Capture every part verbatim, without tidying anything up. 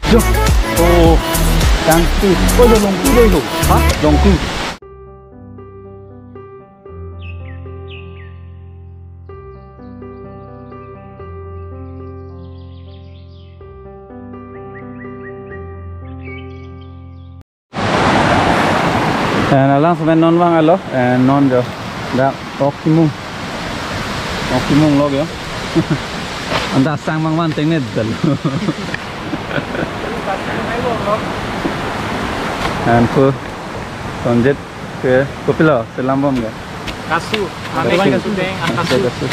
Jo. Oh, tangpi. Oh, jo, longpi dei lo. Ha? Longpi. And alang semen non vang alo, and non jo. Dak ok kimung. Ok kimung lok jo. Anta sang mang van tengne dal. And pu Sonjit ke kopilo selam bom ke. Kasu, mane kasu. Kasu deng, ah, kasu. Kasu.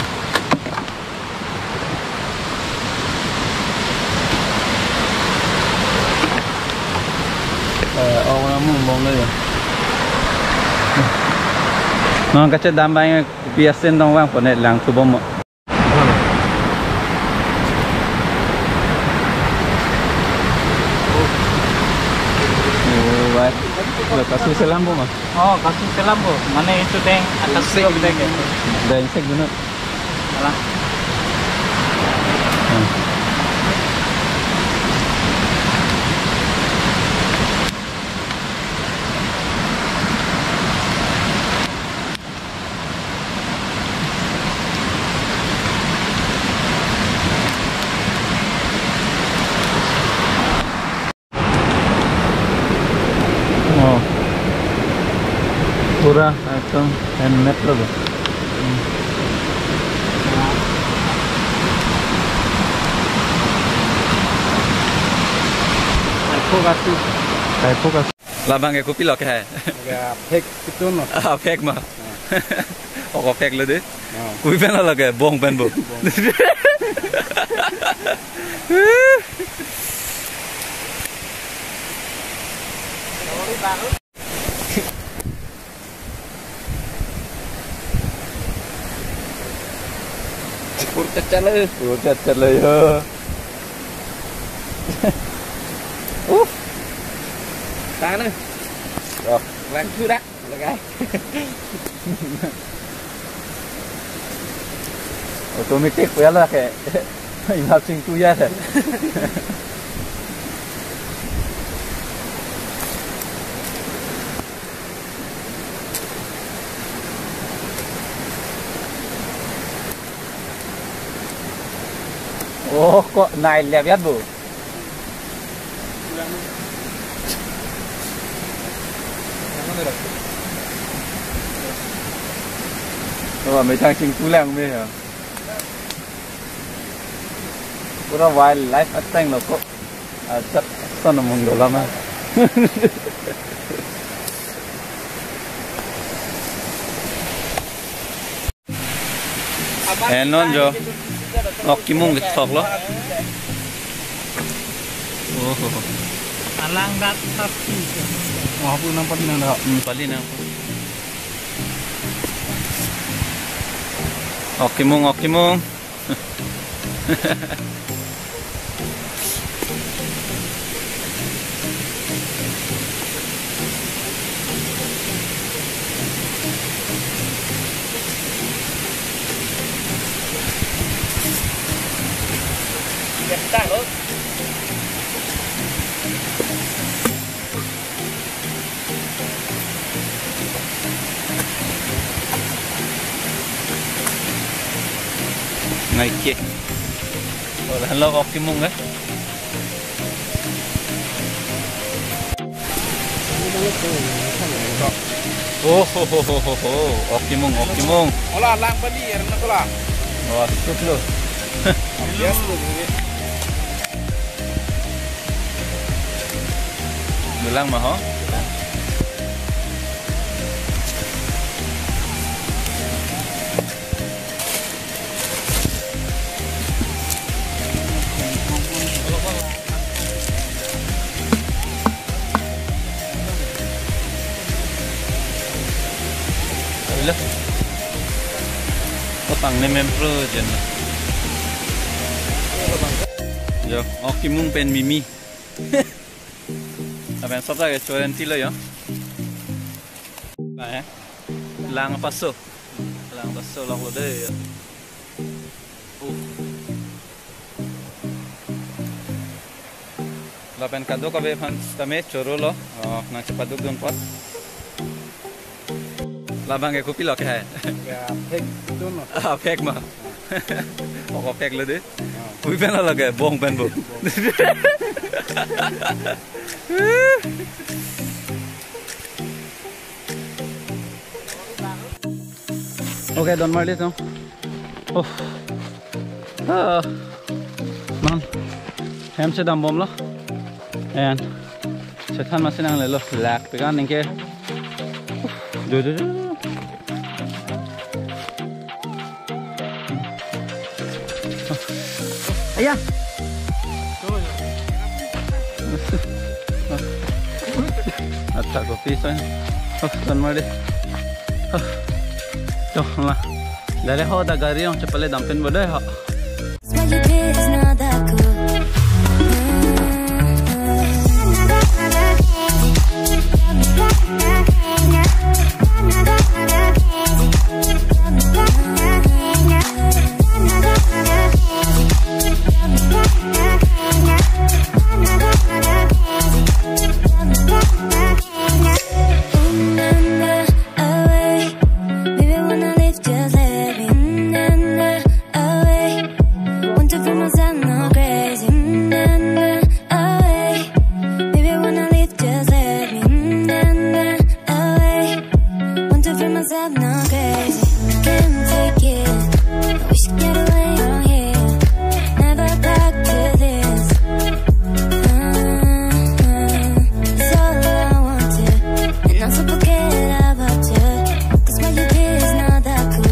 Eh, orang mung bom le ya. Non kachet dam bang kopi asin dong vang pone lang thu bom. Oh, wah. Lo, kasu selam bom ma? Oh, kasu selam bom. Mane itu deng, ah, kasu. Insek. Deng, insek dulu. Alah. Hmm. Oh. Pura ekdom handmade lo. Hmm. Kaipho kasu. Kaipho kasu. Labang ke kopilo ke hai? Ya, phek itu no. Ah, phek ma. Ah. Oko phek lo dei. Ah. Kopi pen lo ke, bong pen bo. Bong. Pur kachala, pur kachala yo. Uh. Tane. Oh, lang sudah. Lagai. Automatic ya lah ke. Inap sing tu ya. Oh, kok nai liap ya, Bu? Oh, methang sing pulang me ya. Pura wildlife ateng lo kok. Ajat ason mung dolam ah. Eh, non jo. Ok kimung kethok lo. Oh. Alang dak tapi. Wah, pu nang pali nang dak. Hmm, pali nang. Ok kimung, ok kimung. Ngai ke. Oh, lahenlo ok kimung eh. Oh, ho, ho, ho, ho, ho. Ok kimung, ok kimung. Ola, lang pali, er na kola. Wah, sut lo. Yes, lo, ini. Gelang mah, ho? Ilo. Kepang ne mempro jen. Jo, ok kimung pen mimi. Lapen sopta ke churen ti lo jo. Nah, ya. Lang paso. Lang paso lok lo dei. Uh. Lapen kadokave aphan tame choro lo, oh, nangchepaduk dun apot. Labang ke kopilo ke hai? Ya, phek dun lo. Ah, phek ma. Oh, phek lo de. Ah. Hui pen lo ke, bong pen bo. Okay, don marli atum. Oh. Ah. Man. Hem chedam bomlo. And chethan masi nanglelo. Lak pekan ningke. Du, du, du. Aya. Atta kopi son. Oh, don marli. Oh. Tuh, ma. Dale ho da gari ong chepale dam pen bo dei ho. Away. Baby, wanna leave, just let me, mm, nah, nah, away. Want to feel myself, not crazy, mm, nah, nah, away. Baby, wanna leave, just let me, mm, nah, nah, away. Want to feel myself, not crazy. Can't take it. I wish I could get away from here. Never back to this. It's all I wanted, and I'm so forget about you. 'Cause what you did is not that cool.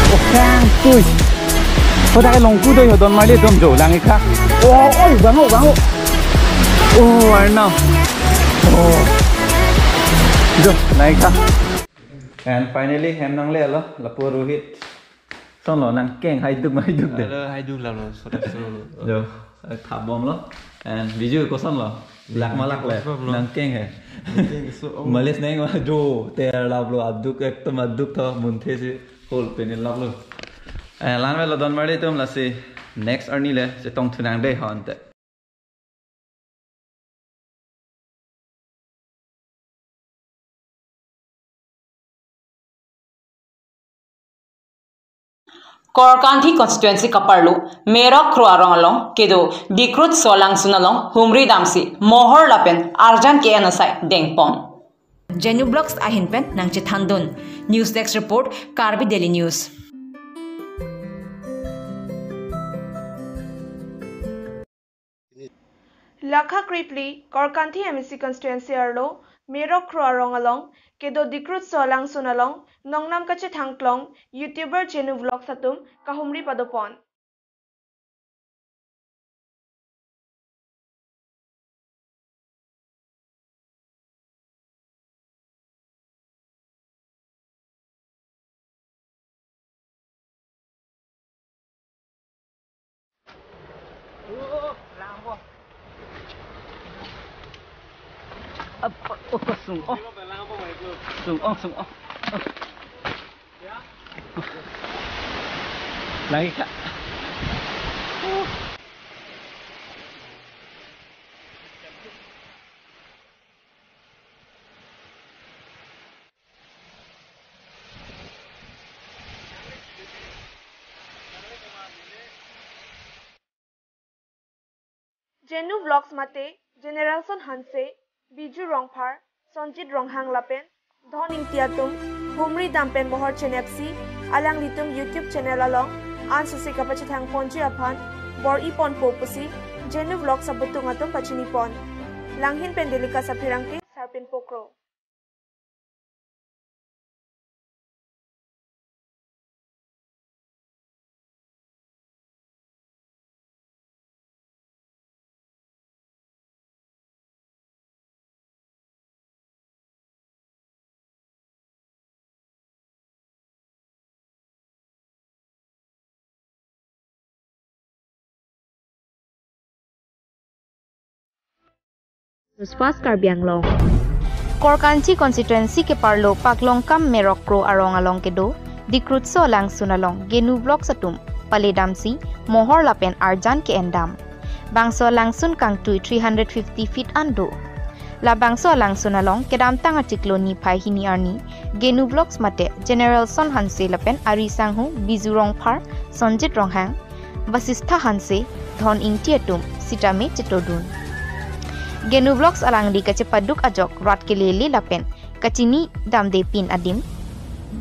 Oh, kang, tui. Hoda ke longku doi ho don marli atum jo lang ikha. Oh, oi, bango, bango. Oh, Arnam. Oh. Jo, lang ikha. And finally, hem nanglelo, lapu Rohit. Sonlo nangkeng haiduk maiduk de. Alo, haiduk lalo, sodak solo. Jo, eh, thap bomlo. And Biju kosonlo? Lak ma lak le. Kosonlo. Nangkeng he. Nangkeng so, oh. Malis neng ma jo, ter laplo, aduk ekdom aduk tho, munthe si hol pen laplo. Eh, la-an avelo don marli atum, lasi next arni le chetong thu nang dei ho ante. Korkanthi constituency kaparlo Merok Kro arong along kedo Dikrut Solangsun along humri damsi mohor lapen arjan ke-en asai dengpon. Genu Vlogs ahin pen nangchethandun. News Desk Report, Karbi Daily News. Lakha krepli Korkanthi M A C constituency arlo Merok Kro arong along kedo Dikrut Solangsun along nongnam kachethangklong YouTuber Genu Vlogs atum kahumri padopon. Apa, oh, sung, oh. Sung, oh, sung, oh. Lagi, Kak. Genu Vlogs mate Generalson Hanse, Biju Rongphar, Sonjit Ronghang lapen Dhon Ingti atum humri dam pen mohor chenepsi, alanglitum YouTube channel along ansose kapachethang ponji aphan bor-i ponpo pusi Genu Vlogs abutung atum pachini pon. Langhin pen Delika Sapherangke, Sarpin Pokro. News Fast Karbi Anglong. Korkanthi constituency keparlo Paklongkam Merokro arong along kedo Dikrutso alangsun along Genu Vlogs atum paledamsi mohor lapen arjan ke-endam. Bangso alangsun kangtui three hundred fifty feet an do. Labangso alangsun along kedamtang achiklo niphai hini arni Genu Vlogs mate Generalson Hanse lapen ari sangho Biju Rongphar, Sonjit Ronghang, Vasistha Hanse, Dhon Ingti atum sitame chetodun. Genu Vlogs alangli kachepaduk ajok rat kelele lapen kachini damde pin adim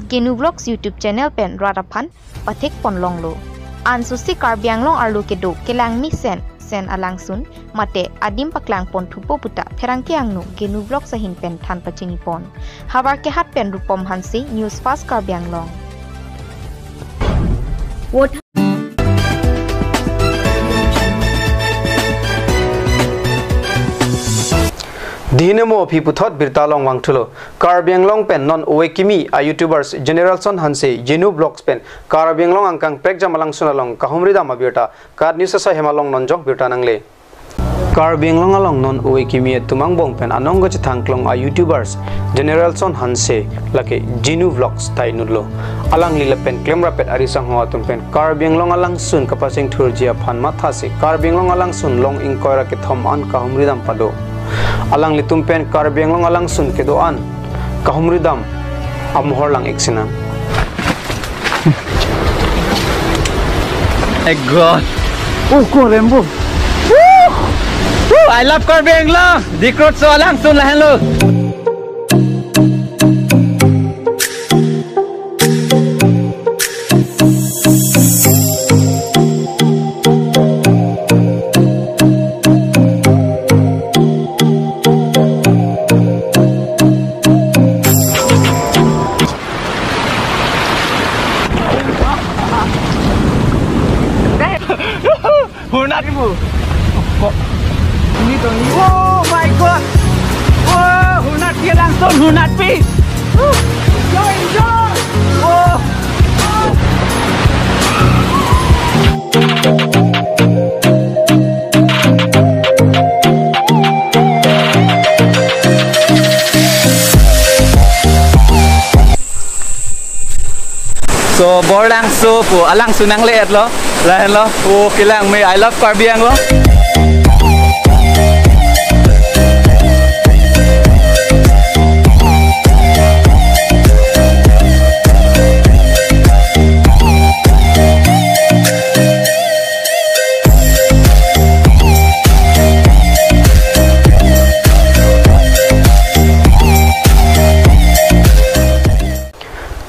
Genu Vlogs YouTube channel pen rat aphan pathek ponlonglo. Ansose Karbi Anglong arlo kedo kelang mesen sen alangsun mate adim paklang pon thupo puta pherangke angno Genu Vlogs ahin pen than pachini pon. Havar Kehat pen Rupom Hanse, News Fast Karbi Anglong. What? Dihine mo aphi puthot birta along vangthulo. Karbi Anglong pen non ove kimi a YouTubers Generalson Hanse, Genu Vlogs pen Karbi Anglong angkang prekjam alangsun along kahumri dam abirta KAT News asai hem along non jok birta nangle. Karbi Anglong along non ove kimi atum angbong pen anong kachethang klong a YouTubers Generalson Hanse lake Genu Vlogs ta inutlo. Alangli lapen klemrapet ari sangho atum pen Karbi Anglong alangsun kapacheng thurji aphan mathasi Karbi Anglong alangsun long ingkoi ra kethom an kahumri dam pado. Alanglitum pen Karbi Anglong alangsun kedo an kahumri dam amohor lang-ik sinang. Egon. Oh, ko Rembo. Woo! Woo! I love Karbi Anglong. Dikrutso alangsun lahenlo. Hunat. Oh my God. Oh, hunat dia langsung, hunat pi. Enjoy, enjoy. Oh. So, Borlangso pu alangsun nangle-etlo, lahenlo, oh, kelang me, I love Karbi Anglong.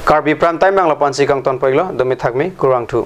Karbi Prime Time nang lapu-ansi kangton poilo, dome thakme, kurvangthu.